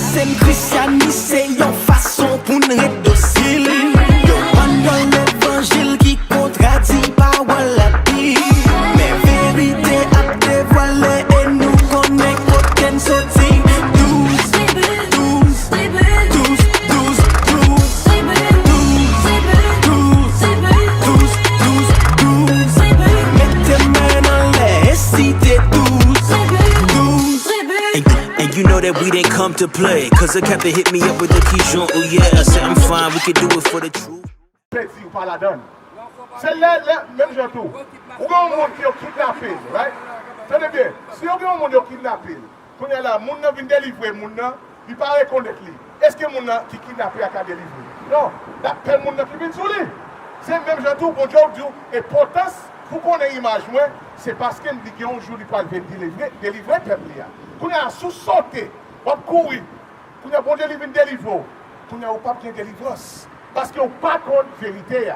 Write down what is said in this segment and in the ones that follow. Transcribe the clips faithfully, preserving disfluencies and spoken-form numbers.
Se n Krisyanis, se yon fason pou n ret dosil. Yo pa nan levanjil ki kontradi pawòl Labib. Men verite ap devwale e nou konnen kote n soti. Douz, douz, douz, douz, douz, douz, douz, douz, douz, douz. Mete men anlè e site douz, douz. And, and you know that we didn't come to play. Cause the captain hit me up with the Keyshawn. Oh yeah, I said I'm fine, we can do it for the truth. Pèdi, ou pa ladan l. Se lè, lè, menm jan tou. Ou gen yon moun ki yo kidnape l, right? Tande byen, si yo gen yon moun yo kidnape l, kounye a la, moun nan vin delivre moun nan, li pa rekonèt li. Èske moun nan ki kidnape a ka delivre? Non, l ap pè moun nan ki vin sou li. Se menm jan tou, Bondye w di w, enpòtans pou konnen imaj mwen, se paske m di gen yon jou li pral vin delivre, delivre pèp li a. Kounye a, si w sote, w ap kouri, kounye a, Bondye li vin delivre w. Kounye a, ou p ap gen delivrans. Paske ou pa konn verite a.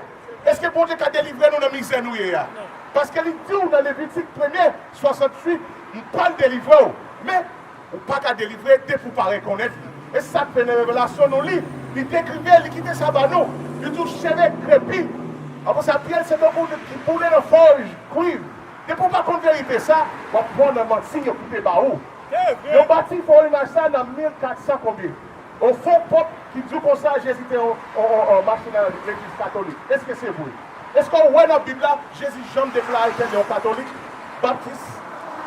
Èske Bondye ka delivre nou nan mizè nou ye a? Paske li di w nan Levitik premye, swasanntuit, m pral delivre w. Men, ou pa ka delivre depi w pa rekonèt li. E sa k fè nan Revelasyon nou li, li dekrive, li kite sa ba nou. Li di w cheve krepi. Apre sa, pye l se tankou ki boule nan fòj kwiv. Depi w pa konn verite sa, w ap pran nan manti yo kite ba ou. Yo bati fo imaj sa nan mil kat san konbyen. Yon fo pòp ki di w konsa Jezi te yon, yon, yon, yon machin nan legliz katolik. Èske se vre? Èske w wè nan Bib la, Jezi janm deklare ke l yon katolik, baptis,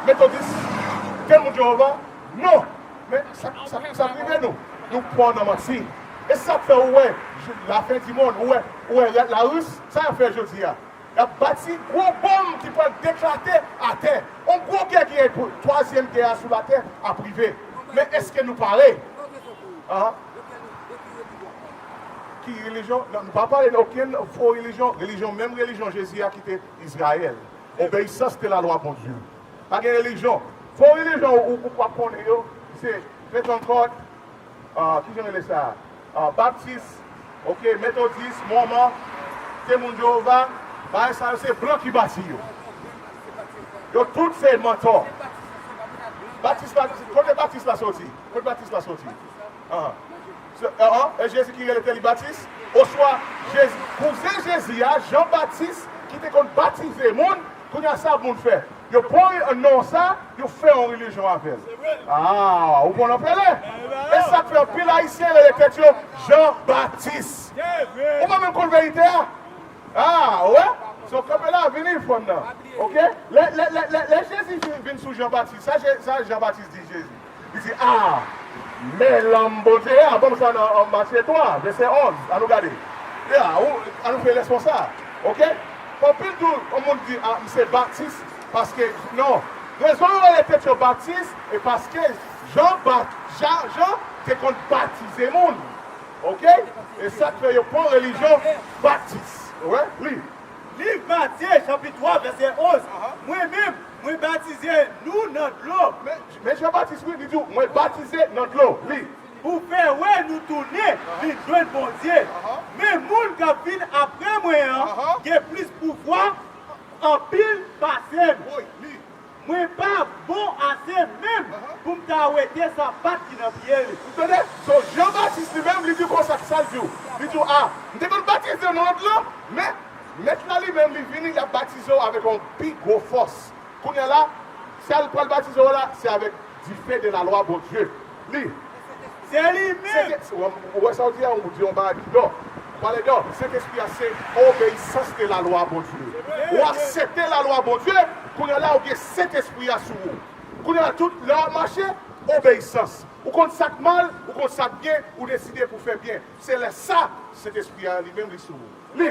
metodis, Temwen Jewova? Non! Men sa, sa, sa k rive nou? Nou pran nan manti. E sa k fè ou wè, lafen di monn, ou wè, ou wè Larisi, sa y ap fè jodi a? Y ap bati gwo bonm ki pral deklate atè. On gwo gè ki gen pou twazyèm gè a sou latè ap rive. Men èske nou pare? An? Ki relijyon? Non, nou pa pale de okenn fo relijyon. Relijyon, menm relijyon Jezi a ki te Izrayèl. Obeyisans de la lwa Bondye. Pa gen relijyon. Fo relijyon ou, ou, ou ap konnen yo, se Pentecòt, ah, ki jan rele sa? Ah, baptis, ok, metodis, mòmon, Temwen Jewova, bagay sa yo se blan ki bati yo. Yo tout se mantò. Batis la, kote batis la soti? Kote batis la soti? Ah. Se, ah, ah, e Jezi ki rele tèt li Batis? Oswa Jezi, kouzen Jezi a, Jan Batis, ki te konn batize moun, kounye a sa moun fè? Yo pran non sa, yo fè yon relijyon avè l. Ah, ou konn anpè lè. E sa k fè anpil Ayisyen rele tèt yo Jan Batis. Ou pa menm konn verite a. Ah, wè? So, kanpe la, vini, frè m nan. Ok? Lè, lè, lè, lè, lè Jezi vin, vin sou Jan Batis, sa, Je- sa Jan Batis di Jezi? Li di, ah, men lanm Bondye a, ban m sa nan, nan Matye twa, vèsè onz. Ann nou gade. Ya, ou, ann nou fè lèson sa. Ok? Anpil tou, yon moun di, ah, m se Batis, paske, non. Rezon yo rele tèt yo Batis, e paske Jan, Ba- Jan, Jan te konn batize moun. Ok? E sa k fè yo pran relijyon Batis. Ou wè? Li. Liv Matye, chapit twa, vèsè onz. Mwen menm, mwen batize nou nan dlo. Men, men Jan Batis, wi, li di w, mwen batize nan dlo. Li. Pou fè wè nou tounen vin jwenn Bondye. Men moun k ap vin apre mwen an gen plis pouvwa anpil pase m. Wi, li. Mwen pa bon ase menm pou m ta wete sapat ki nan pye l. Ou tande? So, Jan Batis li menm, li di konsa, sa l di w? Li di w, a, m te konn batize w nan dlo, men Mèt la li menm, li vini, l ap batize w avèk yon pi gwo fòs. Kounye a la, sa l pral batize w la, se avèk dife de la lwa Bondye. Li. Se li menm. Sentespri, ou wè sa w di a, ou di yon bagay ki dò. Ou pale dò. Sentespri a se obeyisans de la lwa Bondye. Ou aksepte la lwa Bondye, kounye a la ou gen Sentespri a sou ou. Kounye a la tout lè w ap mache, obeyisans. Ou konn sa k mal, ou konn sa k byen, ou deside pou fè byen. Se lè sa, Sentespri a li menm li sou ou. Li.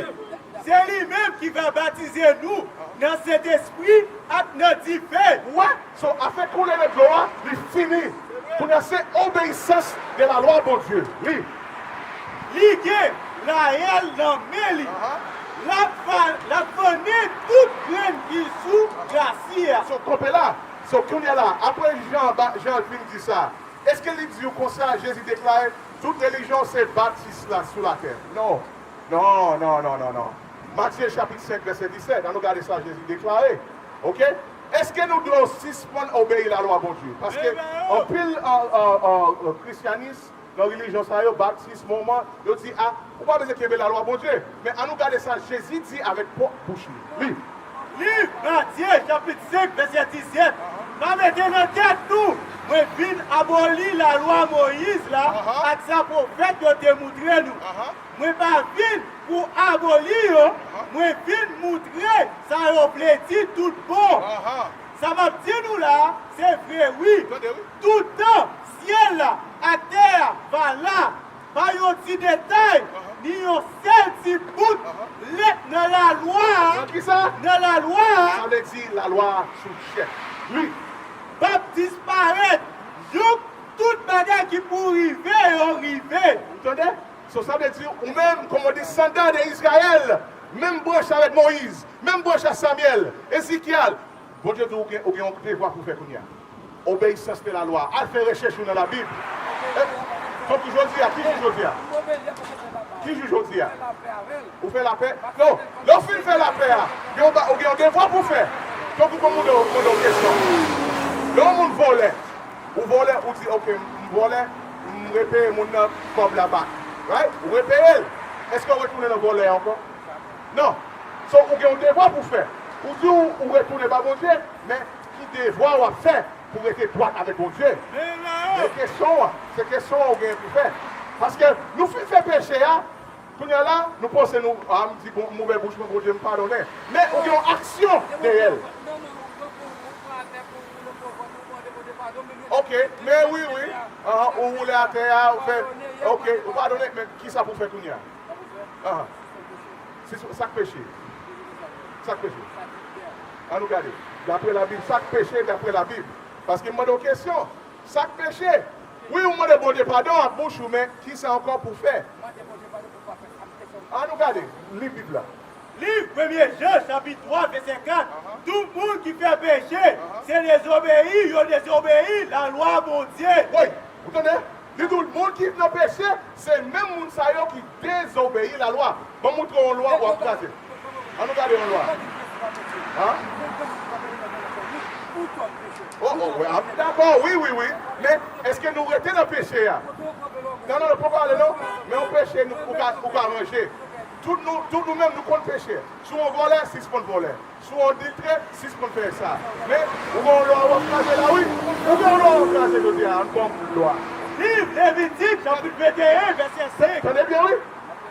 Se li menm ki va batize nou nan Sentespri ak nan dife. Ou wè? So, afè koule nan dlo a, li fini. Kounye a se obeyisans de la lwa Bondye. Li. Li gen layèl nan men li. L ap fa- l ap fannen tout grenn ki sou glasi a. So, kanpe la. So, kounye a la, apre Jan ba- Jan fin di sa, èske li di w konsa, Jezi deklare, tout relijyon se batis la sou latè? Non. Non, non, non, non, non. Matye chapit senk, vèsè disèt. Ann nou gade sa Jezi deklare. Ok? Èske nou dwe sispann obeyi lalwa Bondye? Paske anpil an, an, an, an, kristyanis nan relijyon sa yo, baptis, mòmon, yo di, a, ou pa bezwen kenbe lalwa Bondye. Men ann nou gade sa Jezi di avèk pwòp bouch li. Li. Liv Matye, chapit senk, vèsè disèt. Pa mete nan tèt nou, mwen vin aboli lalwa Moyiz la ak sa pwofèt yo te moutre nou. Mwen pa vin pou aboli yo, mwen vin moutre sa yo vle di tout bon. Sa m ap di nou la a, se vre wi. Toutan, syèl la ak tè a va la, pa yon ti detay, ni yon sèl ti bout lèt nan lalwa a, nan lalwa a, sa vle di lalwa a sou chèf li, p ap disparèt jouk tout bagay ki pou rive yo rive. Ou tande? So, sa vle di, ou menm, kòm on desandan de Izrayèl, menm branch avèk Moyiz, menm branch ak Samyèl, Ezekyèl, Bondye di ou gen, ou gen yon devwa pou fè kounye a. Obeyisans de la lwa. Al fè rechèch ou nan Labib. E, tankou jodi a, ki jou jodi a? Ki jou jodi a? Ou fè lapè? Non. Lè w fin fè lapè a, gen yon ba-, ou gen yon devwa pou fè. Tankou pou moun yo mande w kesyon. Lè yon moun vòlè, ou vòlè, ou di, "Ok, m vòlè, m repeye moun nan kòb la back." Right? Ou repeye l. Èske w retounen nan vòlè a ankò? Non. So, ou gen yon devwa pou fè. Ou di ou, ou retounen ba Bondye, men ki devwa w ap fè pou rete dwat avèk Bondye? Men kesyon an, se kesyon an ou gen pou fè. Paske nou fin fè peche a, kounye a la, nou panse nou, a, m di, bon, m ouvè bouch mwen, Bondye m padonnen. Men ou gen yon aksyon dèyè l. Ok, men wi, wi. Ahan, ou woule atè a, ou fè, ok, ou padonnen, men kisa pou fè kounye a? Ahan. Si, sa k peche? Sa k peche? Ann nou gade. Daprè Labib, sa k peche daprè Labib? Paske m mande w kesyon. Sa k peche? Wi, ou mande Bondye padon ak bouch ou, men kisa ankò pou fè? Ann nou gade. Li Bib la. Liv Premye Jan, chapit twa, vèsè kat. Tout moun ki fè peche, se dezobeyi yo dezobeyi lalwa Bondye. Woy, ou tande? Li di w, moun ki nan peche, se menm moun sa yo ki dezobeyi lalwa. Ban m moutre w yon lwa w ap kraze. Ann nou gade yon lwa. An? Oh, oh, wi, a, dakò, wi, wi, wi. Men, èske nou rete nan peche a? Non, non, non, poko ale, non. Men yon peche, nou, ou ka, ou ka ranje. Tout nou, tout nou menm, nou konn peche. Si w yon vòlè, sispann vòlè. Si w adiltè, sispann fè sa. Men, ou gen yon lwa w ap kraze la, wi. Ou gen yon lwa w ap kraze jodi a, ann ban m lwa. Liv Levitik, chapit venteyen, vèsè senk. Tande byen, wi.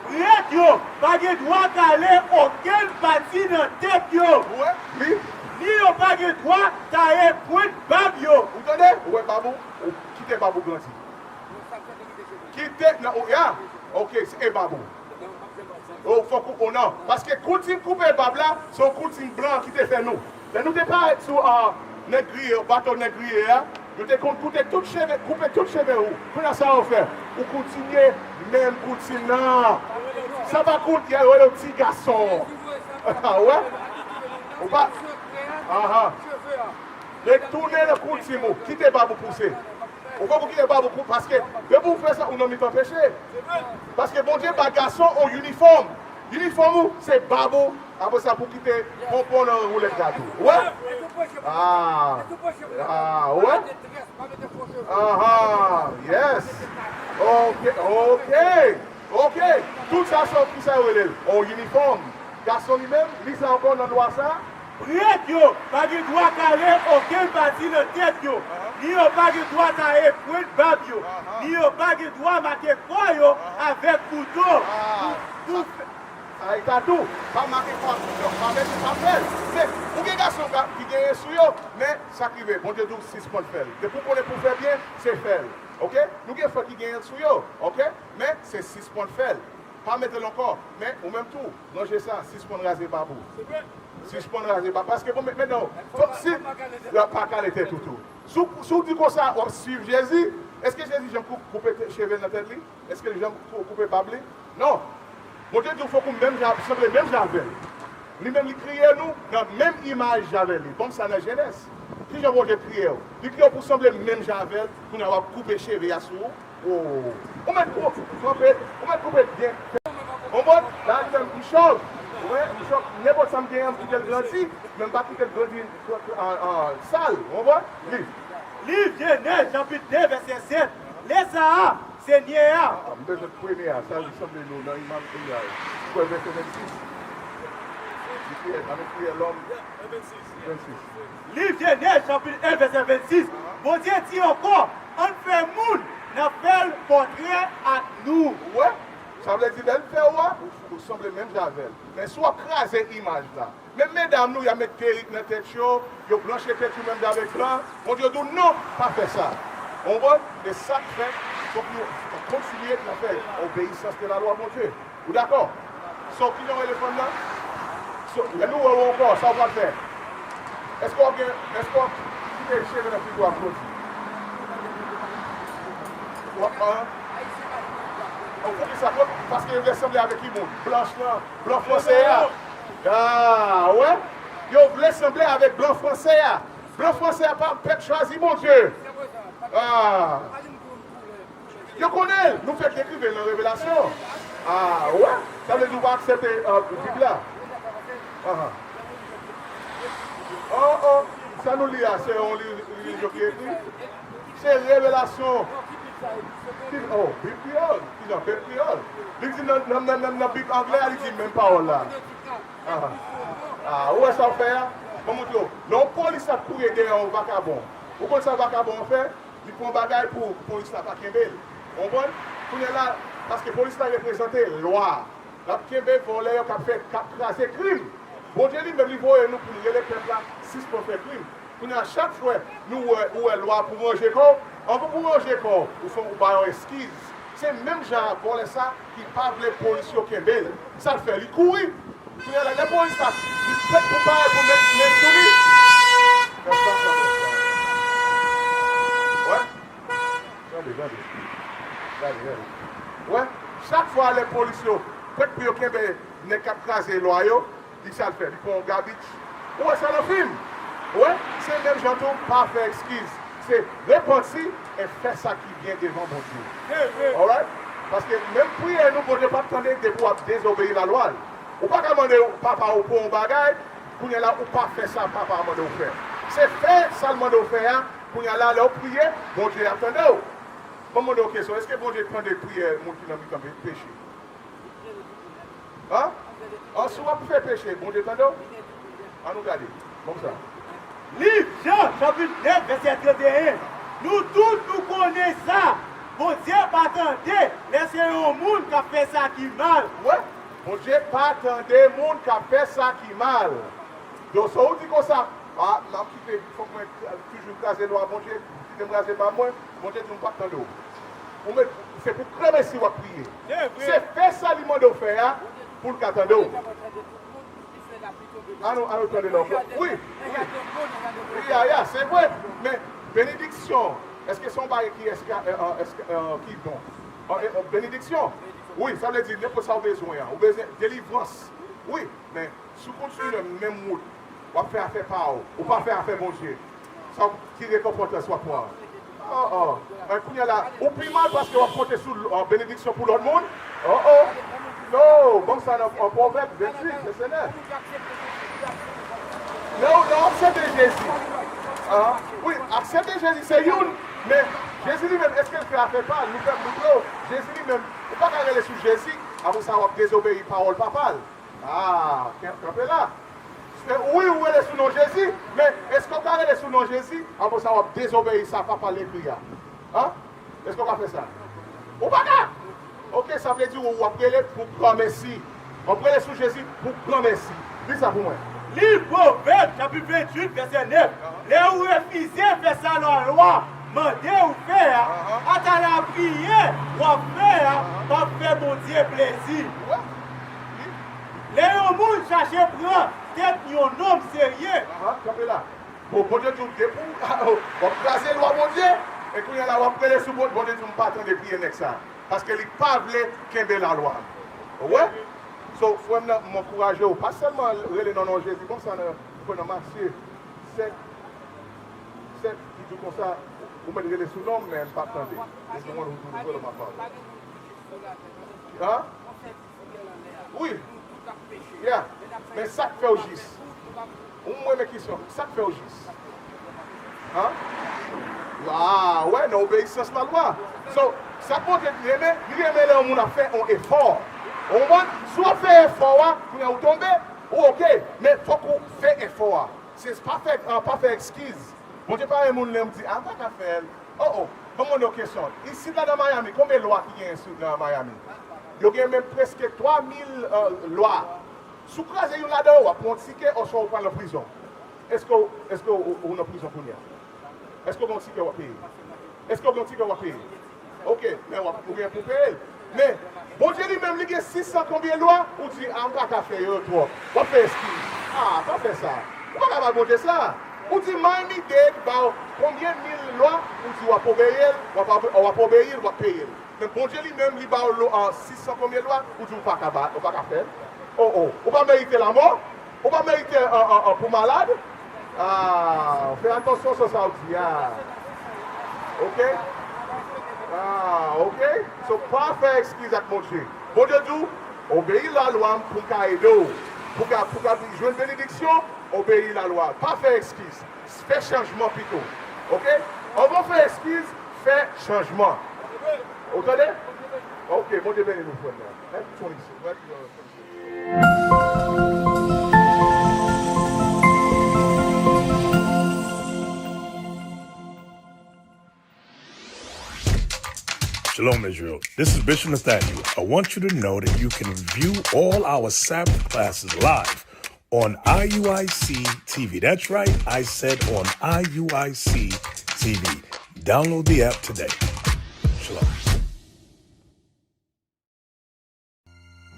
Prèt yo pa gen dwa kale okenn pati nan tèt yo. Ou wè? Li. Ni yo pa gen dwa taye pwent bab yo. Ou tande? Ou wè bab ou? Ou kite bab ou grandi. Kite, nan, ou, ya. Ok, se, e bab ou. O, fòk ou, o non. Paske koutim koupe bab la, se yon koutim blan ki te fè nou. Lè nou te parèt sou, a, nèg griye, bato nèg griye a, yo te konn koupe tout cheve, koupe tout cheve ou. Kounye a sa yo fè? Ou kontinye menm koutim nan. Sa pa kout, yo rele w ti gason. Wè? Ou pa. Ahan. Retounen nan koutim ou. Kite bab ou pouse. Ou fòk ou kite bab ou pou, paske depi ou fè sa, ou nan mitan peche. Paske Bondye ba gason yon inifòm. Inifòm ou, se bab ou. Apre sa, pou kite ponpon nan woulèt la tou. Ou wè? Ah. Ah, ou wè? Aha, yes. Ok, ok. Ok. Tout sa, se kisa yo rele l? Yon inifòm. Gason li menm, li sa ankò nan lwa sa. Prèt yo pa gen dwa kale okenn pati nan tèt yo, ni yo pa gen dwa taye pwent bab yo, ni yo pa gen dwa make kò yo avèk kouto. Pou, pou... Sa e tatou, pa make kò ak kouto, pa mete, pa fè l. Men, ou gen gason ka, ki genyen sou yo, men sa k rive, Bondye di w sispann fè l. Depi w konnen pou w fè byen, se fè l. Ok? Nou gen frè ki genyen l sou yo, ok? Men, se sispann fè l. Pa mete l ankò. Men, ou menm tou, ranje sa, sispann raze bab ou. Sispann raze bab. Paske bon, men, men non. Fòk si, la pa kale tèt ou tou. Si w, si w di konsa, w ap swiv Jezi, èske Jezi janm kou-, koupe te-, cheve l nan tèt li? Èske l janm kou-, koupe bab li? Non. Bondye di w fòk ou menm jan, sanble menm jan avè l. Li menm li kreye nou nan menm imaj avè li. Bon, sa nan Jenèz. Kijan Bondye kreye w? Li kreye w pou w sanble menm jan avè l. Kounye a w ap koupe cheve a sou ou. Oh. Ou mèt kou-, kanpe, ou mèt koupe byen. Konprann? La, li menm, li chòv. Mwen, nenpòt sa m genyen, m kite l grandi, men m pa kite l grandi an, an sal, w konprann? Li. Liv Jenèz, chapit de, vèsè sèt. Lè sa a, Senyè a. Ah, m bezwen premye a, sa li sanble nou nan imaj li a. Kwè vèsè vennsis. Li priye, ann priye lòm. Vennsis. Liv Jenèz, chapit en, vèsè vennsis. Bondye di ankò, ann fè moun, n a fè l pòtrè ak nou. Ou wè? Sa vle di, lè l fè w a, ou, ou sanble menm jan avè l. Men si w ap kraze imaj la, menm medam nou, y ap met perik nan tèt yo, yo blanche tèt yo menm jan avèk blan, Bondye di w non, pa fè sa. Ou konprann? E sa k fè, fòk nou kontinye nan fè obeyisans de lalwa Bondye. Ou dakò? So, ki jan w rele fanm nan? So, lè nou wè w ankò, sa w pral fè? Èske w ap gen, èske w ap kite cheve nan figi w ap grandi? W ap, an? An, poukisa? Paske yo vle sanble avèk ki moun? Blanch lan, blan franse a. Ah, wè? Yo vle sanble avèk blan franse a. Blan franse a pa pèp chwazi Bondye. Ah. Yo konnen l, nou fèk dekrive l nan Revelasyon. Ah, wè? Sa vle di w pa aksepte, euh, Bib la? Ahan. Oh, oh, sa nou li a, se yon li-, relijyon ki ekri? Se Revelasyon. Ki, oh, Bib kreyòl. Ki jan? Bib kreyòl. Li di nan, nan, nan, nan, nan Bib anglè a, li di menm pawòl la. Ahan. Ah, ou wè sa w fè a? Mwen montre w. Lè yon polis ap kouri dèyè yon vakabon, ou konn sa vakabon an fè? Li pran bagay pou polis la pa kenbe l. Ou konprann? Kounye a la, paske polis la reprezante lwa a. L ap kenbe vòlè yo k ap fè, k ap kraze krim. Bondye li menm, li voye nou pou n rele pèp la sispann fè krim. Kounye a, chak fwa nou wè, ou wè lwa pou w ranje kò w, anvan pou w ranje kò w, ou fè, ou ba yon eskiz. Se menm jan a vòlè sa ki pa vle polis yo kenbe l. Sa l fè? Li kouri. Kounye a la, lè polis la, li prèt pou parèt pou met men sou li. Wè. Tande, tande. Tande, tande. Wè, chak fwa lè polis yo prèt pou yo kenbe nèg k ap kraze lwa yo, li sa l fè, li pran yon gabich. Ou wè sa nan fim? Wè, se menm jan tou, pa fè eskiz. Se repanti e fè sa ki byen devan Bondye. Alright? Paske menm priyè nou, Bondye p ap tande depi w ap dezobeyi lalwa l. Ou pa ka mande papa w pou yon bagay, kounye a la ou pa fè sa papa a mande w fè. Se fè sa l mande w fè a, kounye a la lè w priye, Bondye ap tande w. Mwen mande w kesyon, èske Bondye tande priyè moun ki nan mitan pe-, peche? An? An, si w ap fè peche, Bondye tande w? An nou gade. Kòmsa. Liv Jan, chapit nèf, vèsè trannteyen. Nou tout, nou konnen sa. Bondye pa tande lè se yon moun k ap fè sa ki mal. Wè, Bondye pa tande moun k ap fè sa ki mal. Donk, sa w di konsa, a, m ap kite, fòk mwen toujou kraze lwa Bondye, kite m kraze ba mwen, Bondye di m pa t tande w. Ou met, se pou kremesi w ap priye. Se fè sa li mande w fè a, pou l ka tande w. An nou, an nou tande la ankò. Wi, wi. Wi, ya, ya, se vre. Men, benediksyon, èske se yon bagay ki, èske, e, e, èske, e, ki bon? E, e, benediksyon. Wi, sa vle di, nenpòt sa w bezwen an. Ou bezwen delivrans. Wi, men, si w kontinye menm wout, w ap fè afè pa w, ou pa fè afè Bondye. Sa w, ki rekonpans w ap pran? Oh, oh. Men kounye a la, ou pi mal paske w ap konte sou, euh, benediksyon pou lòt moun. Oh, oh. Non, ban m sa nan, an Pwovèb venntuit, vèsè nèf. Lè w, lè w aksepte Jezi. Ah, wi, aksepte Jezi se youn, men Jezi li menm, èske l fè afè pa l? Nou fè, nou montre w, Jezi li menm, ou pa ka rele sou Jezi, apre sa w ap dezobeyi pawòl papa l. Ah, kan-, kanpe la. E wi, ou rele sou non Jezi, men èske w ka rele sou non Jezi, apre sa w ap dezobeyi sa papa l ekri a? An? Èske w ka fè sa? Ou pa ka! Oke, sa vle di w, w ap rele pou granmesi. W ap rele sou Jezi pou granmesi. Li sa pou mwen. Liv Pwovèb, chapit venntuit, vèsè nèf. Lè ou refize fè sa lalwa mande w fè a, ata lapriyè w ap fè a p ap fè Bondye plezi. Lè yon moun chache pran tèt yon nonm serye. Kanpe la. Bon, Bondye di w depi w, w ap kraze lwa Bondye, e kounye a la w ap rele sou Bondye, Bondye di w m pa tande priye nèg sa. Paske li pa vle kenbe lalwa m. Ou wè? So, frè m nan, m ankouraje w. Pa sèlman rele nan non Jezi konsa nan, nan Matye sèt, sèt, ki di w konsa, ou mèt rele sou non m, men m p ap tande. Depi w konn ou tou ouvè lè m ap pale. An? Wi. Yeah. Men sa k fè w jis? Ou mwen men kesyon, sa k fè w jis? Hein? Ah, wè, nan obeyisans lalwa. So, sa k Bondye renmen, li renmen lè yon moun ap fè yon efò. Ou konprann? Si w ap fè efò a, kounye a ou tonbe, ou oke, men fòk ou fè efò a. Se pa fè, ah, pa fè ekskiz. Bondye pa renmen moun lè m di, "Ah, m pa ka fè l." Oh, oh. Ban m yon kesyon. Isit la nan Miami, konbyen lwa ki genyen sou nan Miami? Yo gen menm prèske twa mil, euh, lwa. Si w kraze youn ladan yo, w ap pran yon tikè, oswa ou pral nan prizon. Èske, èske ou, ou nan prizon kounye a? Èske w gen yon tikè w ap peye? Èske w gen yon tikè w ap peye? Oke, men w ap, ou gen pou peye l. Men, Bondye li menm, li gen sis san konbyen lwa, ou di, "Ah, m pa ka fè yo twòp." W ap fè eskiz. Ah, pa fè sa. Ou pa ka ba Bondye sa. Ou di, "Miami Dade ba w konbyen mil lwa," ou di, "W ap obeyi l, w ap, w ap obeyi l, w ap peye l." Men Bondye li menm, li ba w lo, ah, sis san konbyen lwa, ou di, "Ou pa ka ba, ou pa ka fè l." Oh, oh. Ou pa merite lanmò? Ou pa merite an, an, an pou malad? Ah, fè atansyon sa sa w di a. Oke? Ah, oke? So, pa fè ekskiz ak Bondye. Bondye di w, obeyi lalwa m pou m ka ede w. Pou ka, pou ka jwenn benediksyon, obeyi lalwa. Pa fè ekskiz. Fè chanjman pito. Oke? Anvan w fè ekskiz, fè chanjman. Ou tande? Oke, Bondye beni nou, frè m nan. Help twenty-six. Help, uh, twenty-six. Shalom, Israel. This is Bishop Nathaniel. I want you to know that you can view all our Sabbath classes live on I U I C T V. That's right, I said on I U I C T V. Download the app today. Shalom.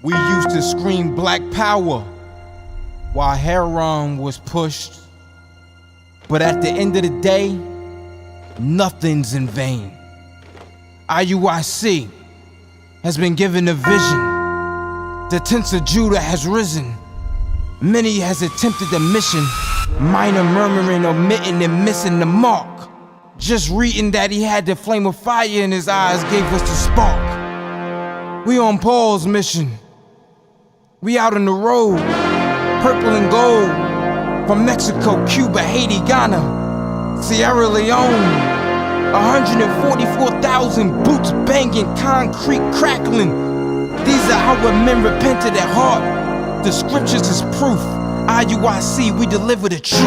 We used to scream Black Power while heroin was pushed. But at the end of the day, nothing's in vain. I U I C has been given a vision. The tents of Judah has risen. Many has attempted the mission. Minor murmuring, omitting, and missing the mark. Just reading that he had the flame of fire in his eyes gave us the spark. We on Paul's mission. We out on the road, purple and gold. From Mexico, Cuba, Haiti, Ghana, Sierra Leone. A hundred and forty-four thousand boots banging, concrete crackling. These are our men repented at heart. The scriptures is proof. I U I C, we deliver the truth.